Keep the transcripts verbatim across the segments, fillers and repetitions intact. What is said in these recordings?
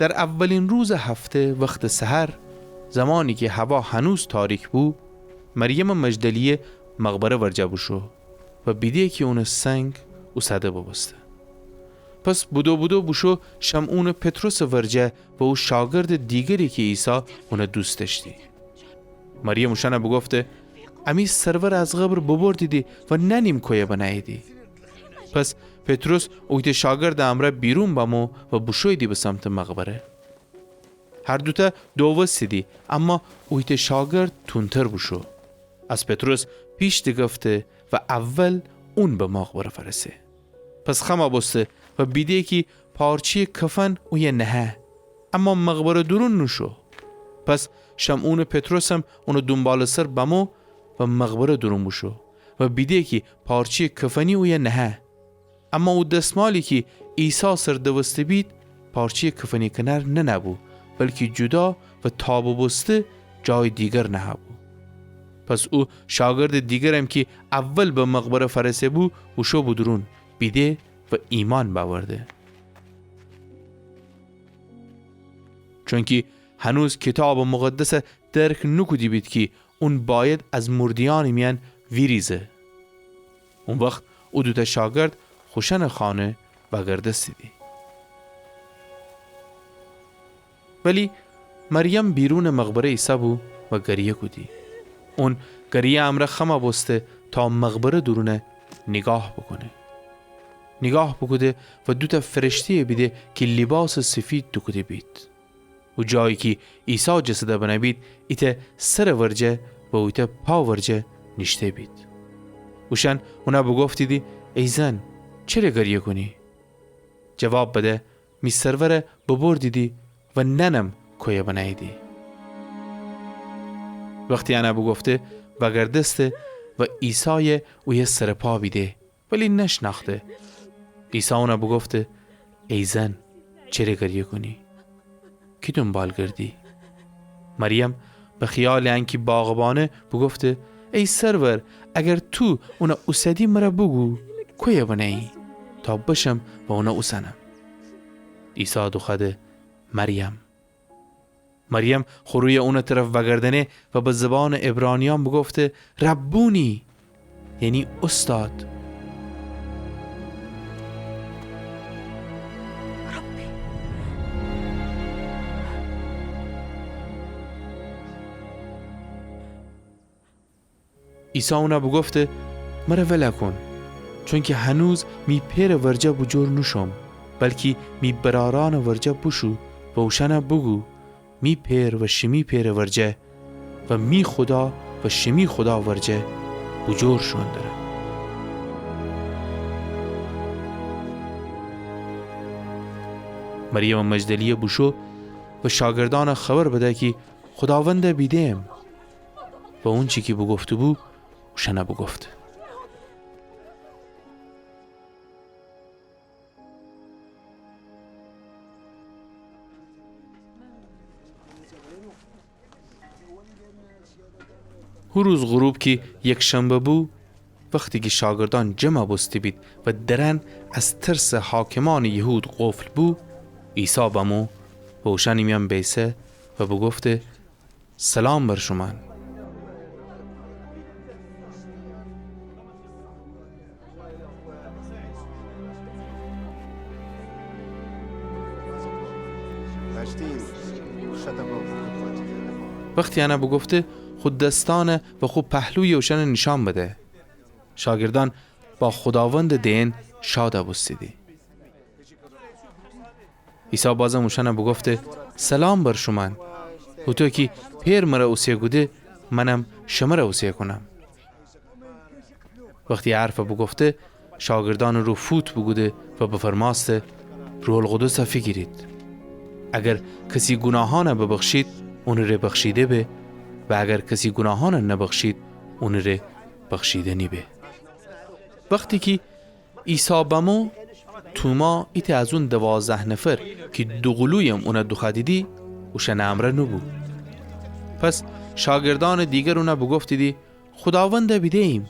در اولین روزٚ هفته وختٚ سحر، زمانی کی هوا هنوز تاریک بو، مریمٚ مجدلیه مقبره ورجه بوشو و بیده کی اونٚ سنگ اوسده بوبوسته. پس بدو بدو بوشو شمعونٚ پطرسٚ ورجه و او شاگردٚ دیگری کی عیسی اون دوست دأشتی. مریم اوشأن بوگفته: امی سرور از قبر ببردیدی و نأنیم کویه بنهییدی. پس پطرس اویتأ شاگردٚ امرأ بیرون بمو و بوشوییدی به سمتٚ مقبره. هر دوتأ دووستیدی، اما اویتأ شاگرد تونتر بوشو. از پطرس پیش دگفته و اول اون به مقبره فأرسه. پس خم بوسته و بیده کی پارچه‌یٚ کفن اویه نهه، اما مقبره دورون نوشو. پس شمعونٚ پطرسم اونٚ دونبالٚ سر بمو و مقبره دورون بوشو و بیده کی پارچه‌یٚ کفنی اویه نهه. اما او دسمالی کی عیسی سر دوسته بید، پارچه‌یٚ کفنی کنأر ننه‌بو، بلکی جدا و تا بوبوسته جایٚ دیگر نهه‌بو. پس او شاگردٚ دیگرم کی اول به مقبره فأرسه‌بو، بوشو به دورون، بیده و ایمأن بأورده. چونکی هنوز کیتابٚ مقدس درک نوکوده بید کی اون بأید از مرده‌یأنٚ میأن ویریزه. او وخت او دوتأ شاگرد خوشأنٚ خانه وأگردستیدی. ولی مریم بیرونٚ مقبره ایسه‌بو و گریه کودی. اون گریه امرأ خم بوسته تا مقبره دورون نیگاه بوکونه. نیگاه بوکوده و دوتأ فرشته‌یٚ بیده کی لیباسٚ سیفید دوکوده بید. او جایی کی عیسی جسد بنه بید، ایتأ سرٚ ورجه و اویتأ پا ورجه نیشته بید. اوشأن اون بوگفتیدی: ای زن، چره گریه کونی؟ جواب بده: می سرور ببردیدی و نأنم کویه بنهییدی. وختی ان بوگفته، وأگردسته و عیسای اویه سرٚ پا بیده، ولی نشنأخته. عیسی اون بوگفته: ای زن، چره گریه کونی؟ کی دونبال گردی؟ مریم به خیالٚ انکی باغبانه بوگفته: ای سرور، اگر تو اون اوسدی مر بوگو کویه بنهیی تا بشم و اون اوسنم. عیسی دوخوأده: مریم. مریم خو روی اونٚ طرف وأگردأنه و به زبانٚ عبرانیأن بوگفته: ربونی، یعنی اوستاد. عیسی اون بوگفته: مر ول کون، چونکی هنوز می پئرٚ ورجه بوجور نوشوم، بلکی می برأرأنٚ ورجه بوشو و اوشأن بوگو: می پئر و شیمی پئرٚ ورجه و می خودا و شیمی خودا ورجه بوجور شوئون درم. مریمٚ مجدلیه بوشو و شاگردأن خبر بده کی خوداوند بیده‌م و اونچی کی بوگفته‌بو اوشأن بوگفته. هو روز غروب کی یکشنبه بو، وختی کی شاگردأن جمع بوسته بید و درأن از ترسٚ حاکمأنٚ یهود قفل بو، عیسی بمو و اوشأنٚ میأن بیسه و بوگفته: سلام بر شومأن. وختی ان بوگفته، خو دسأن و خو پهلوی اوشأن نیشأن بده. شاگردأن با خوداوندٚ دئن شاد بوستیدی. عیسی بازم اوشأن بوگفته: سلام بر شومأن. هوطو کی پئر مر اوسه کوده، منم شمر اوسه کونم. وختی ا حرف بوگفته، شاگردأنٚ رو فوت بوکوده و بفرمأسته: روح‌القدس فیگیرید. اگر کسی گوناهأن ببخشید، اونٚ ره بخشیده به، و اگر کسی گوناهأن نبخشید، اونٚ ره بخشیده نیبه. وختی کی عیسی بمو، توما، ایتأ از اون دوازده نفر کی دوقولویم اون دوخوأدیدی، اوشأنٚ امرأ نوبو. پس شاگردأنٚ دیگر اون بوگفتیدی: خوداوند بیده‌ییم.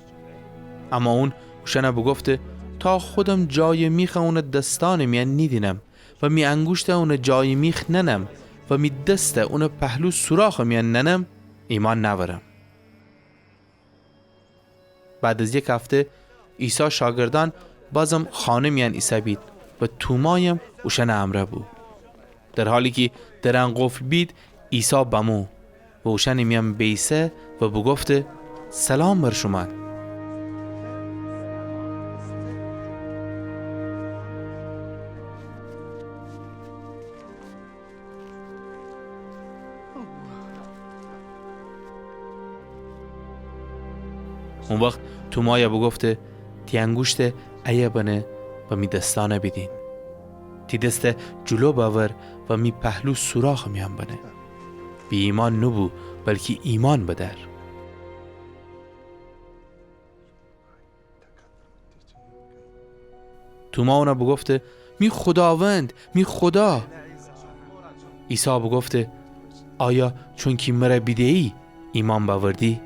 اما اون اوشأن بوگفته: تا خودم جای میخ اون دسأنٚ میأن نیدینم، و می انگوشت اونٚ جایٚ میخ ننم و می دست اونٚ پهلو سوراخٚ میأن ننم، ایمأن نأورم. بعد از یک هفته عیسی شاگردأن بازم خانه میأن ایسه‌بید و تومایم اوشأنٚ امرأ بو. در حالی کی درأن قفل بید، عیسی بمو و اوشأنٚ میأن بیسه و بوگفته: سلام بر شومأن. او وخت تومای بوگفته: تی انگوشت ایه بنه و می دسأنه بیدین. تی دست جلو بأور و می پهلو سوراخٚ میأن بنه. بی‌ایمأن نوبو، بلکی ایمأن بدأر. توما اون بوگفته: می خوداوند، می خودا! عیسی بوگفته: آیا چونکی مر بیده‌یی ایمأن بأوردی؟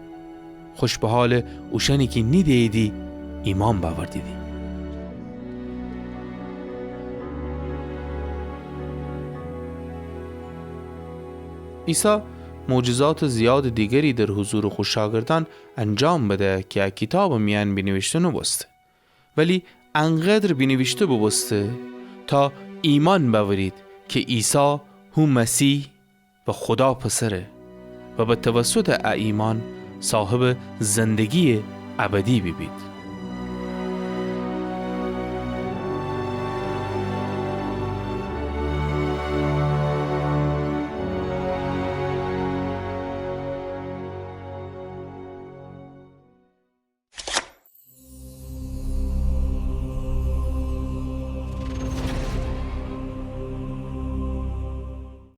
خوش بحالٚ اوشأنی کی نیده‌ییدی ایمأن بأوردیدی. عیسی معجزاتٚ زیادٚ دیگری در حضورٚ خو شاگردأن انجام بده کی ا کیتابٚ میأن بینیویشته نوبوسته. ولی انقدر بینیویشته بوبوسته تا ایمأن بأورید کی عیسی هو مسیح و خودا پسره و به توسطٚ ا ایمأن صاحبٚ زندگییٚ ابدی بیبید.